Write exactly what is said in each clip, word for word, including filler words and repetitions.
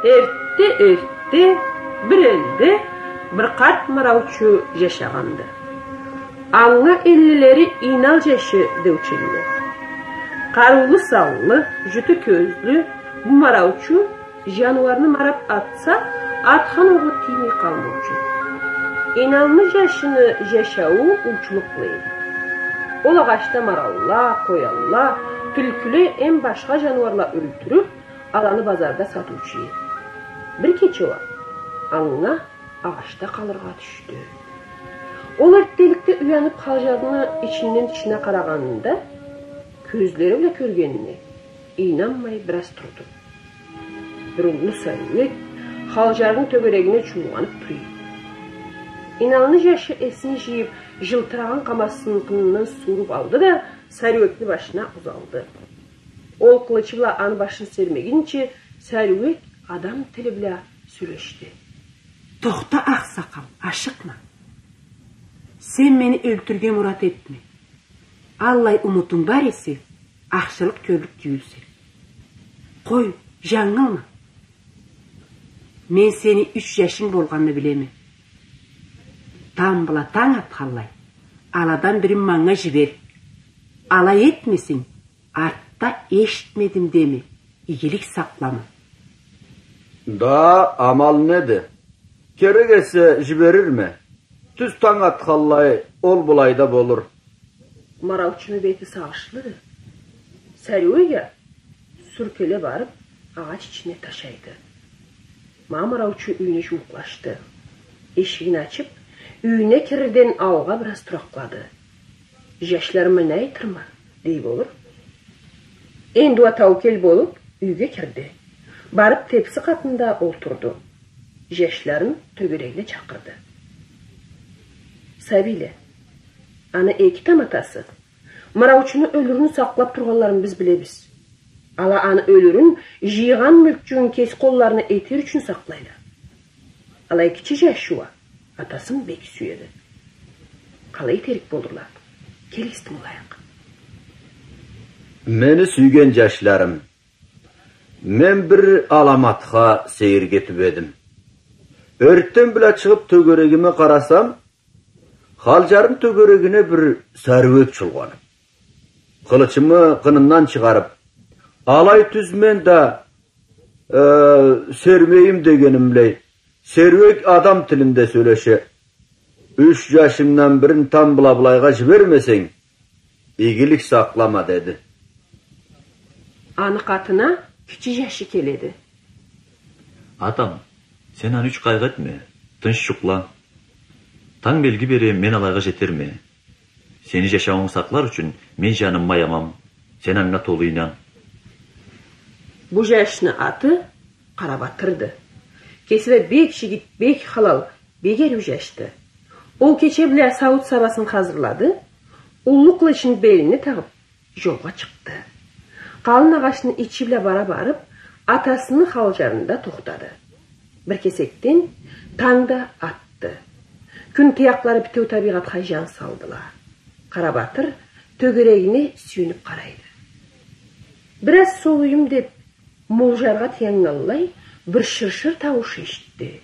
Эртте-эртте бир элде бир къарт мараучу жашагъанды. Анга эллилери Ийнал жашы деучелле. Къарыулу санлы, жютю кёзлю бу мараучу жаныуарны марап атса, атхан огъу тиймей къалмаучу. Ийналны жашыны жашауу уучулукъ бла эди. Ол агъачда маралла, къоянла, тюлкюле эм башха жаныуарла ёлтюрюп, аланы базарда сатыучу эди. Бир кече уа анга агъачда къалыргъа тюшдю. Ол эртделикде уянып, халжарны ичинден тышына къарагъанында, кёзлери бла кёргенине ийнанмай бир аз турду. Бир уллу сарыуек халжарны тёгерегине чулгъанып тура эди. Ийналны жашы эсин жыйып, жылтырагъан къамасысын къынындан сууруп алды да, сарыуекни башына узалды. Ол къылычы бла аны башын сермегинчи, сарыуек адам тили бла сёлешди. Тохта, ахсакъал, ашыкъма. Сен мени ёлтюрюрге мурат этме. Аллай умутунг бар эсе, ахшылыкъ кёрлюк тюйюлсе. Къой, жангылма. Мен сени юч жашынг болгъанны билеме. Тамбла танг атханлай, аладан бирин манга жибер. Алай этмесенг, артда эшитмедим деме, игилик сакълама. Да, амал неди? Керек эсе, жиберирме. Тюз танг атханлай, ол былайда болур. Мараучуну бети сагъышлыды. Сарыуек а сюркеле барып, агъач ичине ташайды. Ма мараучу юйюне жууукълашды. Эшигин ачып, юйюне кирирден алгъа бир аз туракълады. Жашларыма не айтырма, дей болур. Энди уа таукел болуп, юйге кирди. Барып, тепси къатында олтурду. Жашларын тёгерегине чакъырды. Сабийле, аны эки таматасы мараучуну ёлюрюн сакълап тургъанларын биз билебиз. Ала аны ёлюрюн, жыйгъан мюлкчюгюн кеси къолларына этер ючюн сакълайла. Алай кичи жашы уа атасын бек сюеди. Къалай этерик болурла? Келигиз, тынгылайыкъ. Мени сюйген жашларым, мен бир аламатха сейирге тюбедим. Эртден бла чыгъып, тёгерегиме къарасам, халжарны тёгерегине бир сарыуек чулгъанып, къылычымы къынындан чыгъарып, алай тюз мен да, э, сермейим дегенимлей, сарыуек адам тилинде сёлеше. Юч жашынгдан бирин тамбла былайгъа жибермесенг, игилик сакълама, деди. Аны къатына кичи жашы келеди. Атам, сен аны юч къайгъы этме, тынч жукъла. Танг белги бере, мен алайгъа жетерме. Сени жашауунг сакълар ючюн мен жанымы аямам, сен анга толу ийнан. Бу жашны аты Къарабатырды. Кеси да бек жигит, бек халал, бек ариу жашды. Ол кече бла сауут-сабасын хазырлады, уллу къылычын белине тагъып, жолгъа чыкъды. Къалын агъачны ичи бла бара барып, атасыны халжарында тохтады. Бир кесекден танг да атды. Кюн тыякълары битеу табийгъатха жан салдыла. Къарабатыр тёгерегине сюйюнюп къарайды. Бир аз солуюм деп, мулжаргъа таяннганлай, бир шыр-шыр таууш эшитди.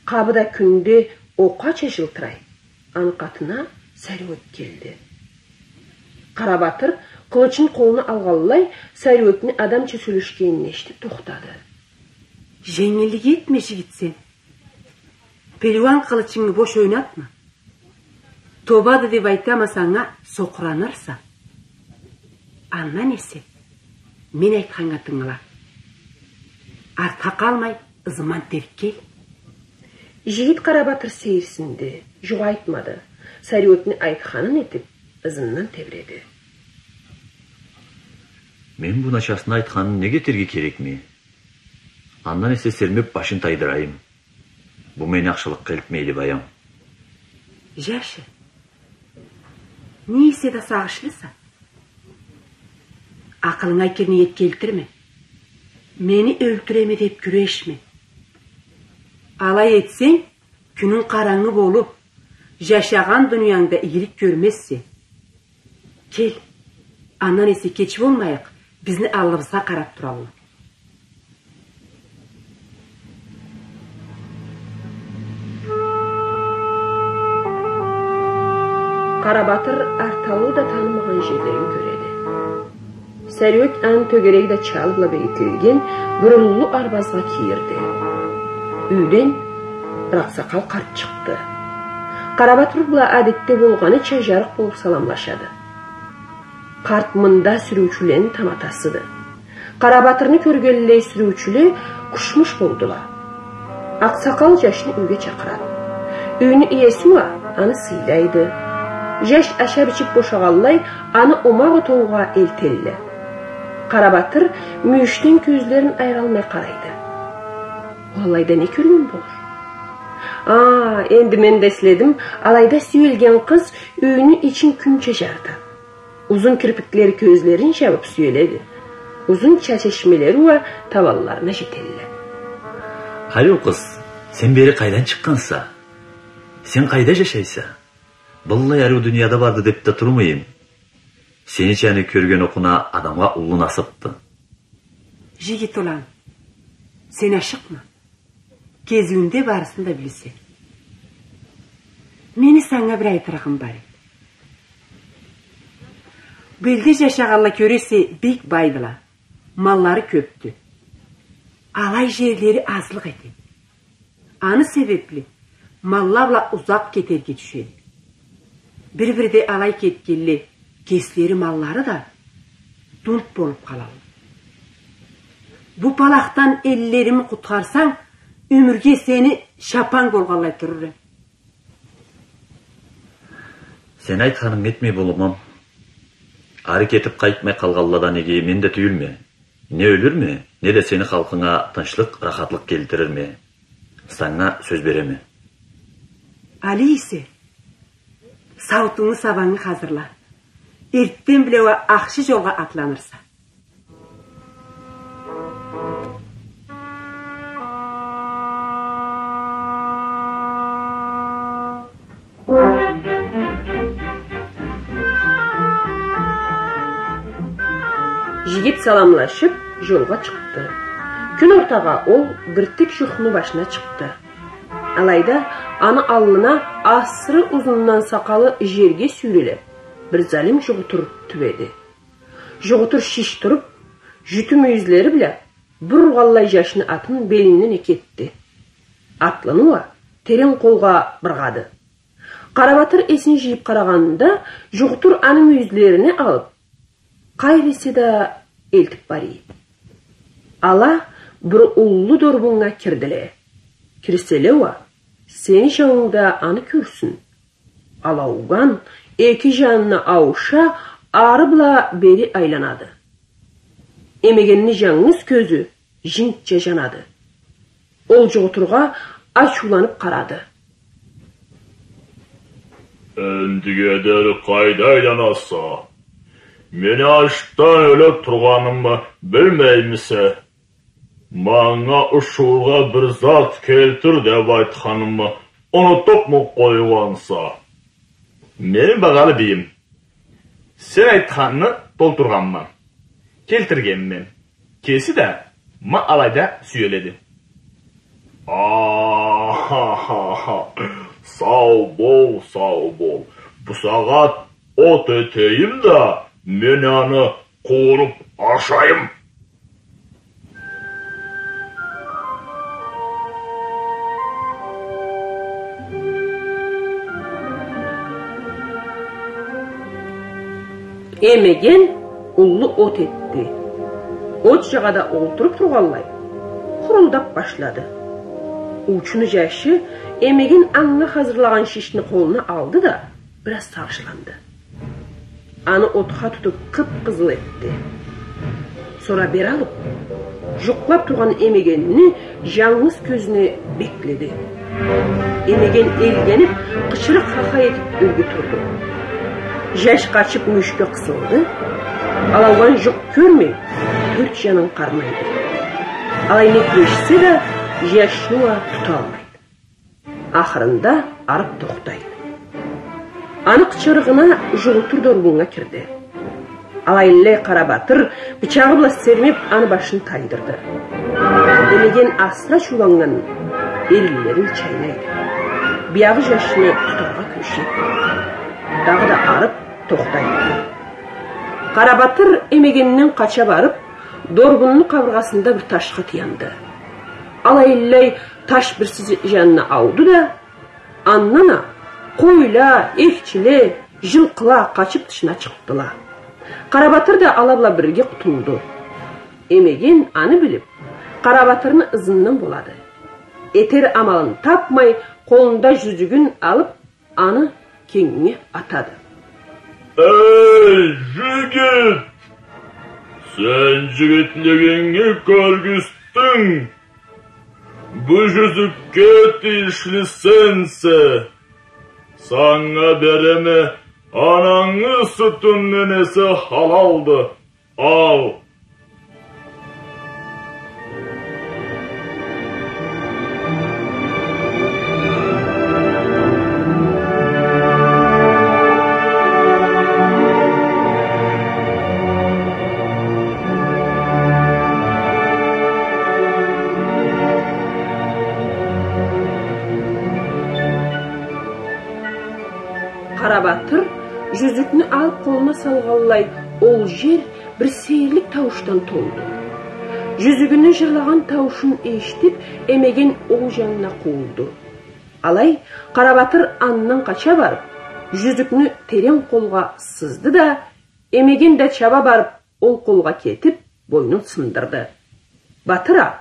Къабыда кюнде окъача жылтырай. Аны къатына сарыуек келди. Къарабатыр къылычын къолуна алгъанлай, сарыуекни адамча сёлешгенин эшитип тохтады. Женгиллик этме, жигит, сен. Пелиуан къылычынгы бош ойнатма. Тобады деп айтама санга, сокъуранырса. Андан эсе, мен айтханнга тынгыла. Артха къалмай, ызымдан теб кел. Жигит Къарабатыр сейирсинди, жукъ айтмады. Сарыуекни айтханын этип, ызындан тебиреди. Мен бу начасны айтханын неге этерге керекме? Андан эсе сермеп башын тайдырайым. Бу мени ахшылыкъгъа элтмейди, баям. Жашы, не эсе да сагъышлыса. Акъылынга кир ниет келтирме. Мени ёлтюреме деп кюрешме. Алай этсенг, кюнюнг къарангы болуп, жашагъан дуниянгда игилик кёрмезсе. Кел, андан эсе кеч болмайыкъ, бизни аллыбызгъа къарап туралла. Къарабатыр арталлы да танымагъан жерлерин кёреди. Сарыёк аны тёгереги да чалы бла бегитилген бир уллу арбазгъа кирди. Юйден бир акъсакъал къарт чыкъды. Къарабатыр бла адетде болгъаныча жарыкъ болуп саламлашады. Къарт мында сюрюучюлени таматасыды. Къарабатырны кёргенлей сюрюучюле кушмуш болдула. Акъсакъал жашны юйге чакъырады. Юйню иеси уа аны сыйлайды. Жаш ашап-ичип бошагъанлай, аны омакъ отоугъа элтелле. Къарабатыр мюйюшден кёзлерин айыралмай къарайды. Ол алайда не кёрген болур? А, энди мен да эследим, алайда сюелген къыз юйню ичин кюнча жарытады. Узун кирпиклери кёзлерин жабып сюеледи. Узун чечмелери уа табанларына жетелле. Ариу къыз, сен бери къайдан чыкъгъанса? Сен къайда жашайса? Быллай ариу дунияда барды деп да турмайым. Сеничаны кёрген окъуна адамгъа уллу насыпды. Жигит улан, сен ашыкъма. Кезиуюнде барысын да билирсе. Мени санга бир айтырыгъым бар эди. Бу элде жашагъанла, кёресе, бек байдыла. Маллары кёпдю. Алай жерлери азлыкъ этеди. Аны себепли малла бла узакъ кетерге тюшеди. Бир-бирде алай кетгенлей кеслери маллары да тунт болуп къалалла. Бу палахдан эллерими къутхарсанг, ёмюрге сени шапанг болгъанлай турур эм. Сен айтханынгы этмей болмам. Ары кетип къайтмай къалгъанладан иги мен да тюйюлме. Не ёлюрме, не да сени халкъынга тынчлыкъ, рахатлыкъ келтирирме. Санга сёз береме. Алай эсе, сауутунгу, сабангы хазырла. Эртден бла уа ахшы жолгъа атланырса. Жигит саламлашып, жолгъа чыкъды. Кюн ортагъа ол бир тик жукъну башына чыкъды. Алайда аны аллына асыры узундан сакъалы жерге сюйреле, бир залим жугъутур тюбеди. Жугъутур шиш туруп, жютю мюйюзлери бла бир ургъанлай жашны атын белинден эки этди. Атлыны уа терен къолгъа быргъады. Къарабатыр эсин жыйып къарагъанында, жугъутур аны мюйюзлерине алып, къайры эсе да элтип бара эди. Ала бир уллу дорбуннга кирдиле. Кирселе уа, сени жауунг да аны кёрсюн. Алаугъан эки жанына ауша, ары бла бери айланады. Эмегенни жангыз кёзю жингча жанады. Ол жугъутургъа ачыуланып къарады. Эндиге дери къайда айланаса? Мени ачдан ёле тургъанымы билмеймисе? Манга ушургъа бир зат келтир деп айтханымы унутупму къойгъанса? Мени багъалы бийим, сен айтханны толтургъанма. Келтиргенме. Кеси да ма алайда сюеледи. Ахахаха. Сау бол, сау бол. Бусагъат от этейим да, мен аны къууруп ашайым. Эмеген уллу от этди. От жагъада олтуруп тургъанлай, хурулдап башлады. Уучуну жашы Эмеген анга хазырлагъан шишни къолуна алды да, бир аз сагъышланды. Аны отха тутуп, къып-къызыл этди. Сора бери алып, жукълап тургъан Эмегенни жангыз кёзюне бекледи. Эмеген элгенип, къычырыкъ-хахай этип ёрге турду. Жаш къачып мюйюшге къысылды. Алаугъан жукъ кёрмей, тёрт жанын къармайды. Алай не кюрешсе да, жашны уа туталмайды. Ахырында арып тохтайды. Аны къычырыгъына жугъутур дорбуннга кирди. Алайлай Къарабатыр бычагъы бла сермеп, аны башын тайдырды. Эмеген асыры ачыуланнганын эринлерин чайнайды. Биягъы жашны тутаргъа кюрешеди. Дагъыда арып тохтайды. Къарабатыр эмегенден къача барып, дорбунну къабыргъасында бир ташха таянды. Алайынлай таш бирси жанына ауду да, андан а къойла, эхчиле, жылкъыла къачып тышына чыкъдыла. Къарабатыр да ала бла бирге къутулду. Эмеген аны билип, Къарабатырны ызындан болады. Этер амалын тапмай, къолунда жюзюгюн алып, аны кенгнге атады. Эй, жигит! Сен жигитлигинги кёргюзтдюнг. Бу жюзюкге тийишли сенсе. Санга береме, анангы сютюнден эсе халалды. Ал. Къарабатыр жюзюкню алып къолуна салгъанлай, ол жер бир сейирлик тауушдан толду. Жюзюгюню жырлагъан тауушун эшитип, эмеген ол жанына къуулду. Алай Къарабатыр андан къача барып, жюзюкню терен къолгъа сызды да, эмеген да чаба барып, ол къолгъа кетип, бойнун сындырды. Батыр а,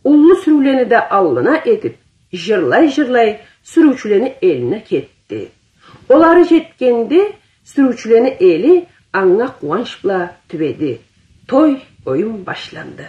уллу сюрюулени да аллына этип, жырлай-жырлай сюрюучюлени элине кетди. Ол ары жетгенде, сюрюучюлени эли анга къууанч бла тюбеди. Той-оюн башланды.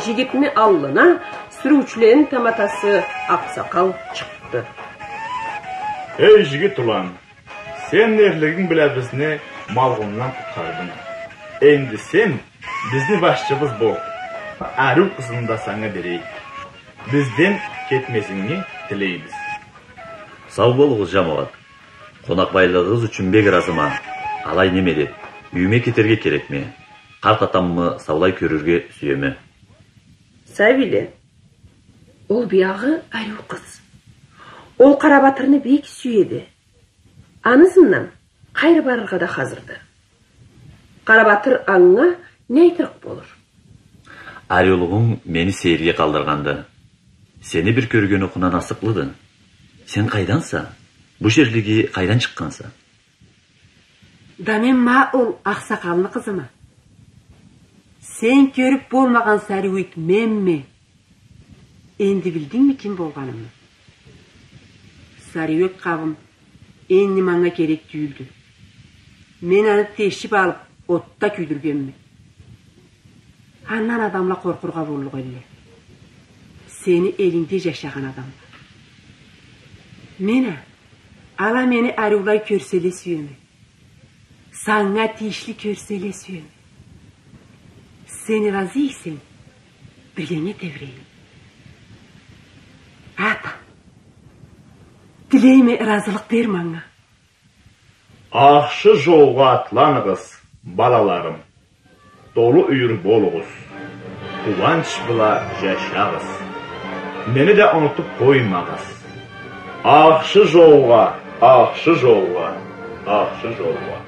Жигитни аллына сюрюучюлени таматасы Акъсакъал чыкъды. Эй, жигит улан, сен эрлигинг бла бизни малгъундан къутхардынг. Энди сен бизни башчыбыз бол. Ариу къызны да санга берейик. Бизден кетмезинги тилейбиз. Сау болугъуз, жамауат. Къонакъбайлыгъыгъыз ючюн бек ыразыма. Алай неме деп, юйюме кетерге керекме. Къарт атамы саулай кёрюрге сюеме. Сабийле, ол биягъы ариу къыз. Ол Къарабатырны бек сюеди. Аны ызындан къайры барыргъа да хазырды. Къарабатыр анга не айтырыкъ болур? Ариулугъунг мени сейирге къалдыргъанды. Сени бир кёрген окъуна насыплыды. Сен къайданса? Бу жерлеге къайдан чыкъгъанса? Да мен ма ол Акъсакъалны къызыма. Сен кёрюп болмагъан сариуюк менме. Энди билдингми ким болгъанымы? Сариуюк къабым энди манга керек тюйюлдю. Мен аны тешип алып, отда кюйдюргенме. Андан адамла къоркъургъа боллукъ элле. Сени элингде жашагъан адамла. Мен а, ала мени ариулай кёрселе сюеме. Санга тийишли кёрселе сюеме. Сен ыразы эсенг, биргенге тебирейим. Ата, тилейме, ыразылыкъ бер манга. Ахшы жолгъа атланыгъыз, балаларым. Толу юйюр болугъуз. Къууанч бла жашагъыз. Мени да унутуп къоймагъыз. Ахшы жолгъа, ахшы жолгъа, ахшы жолгъа.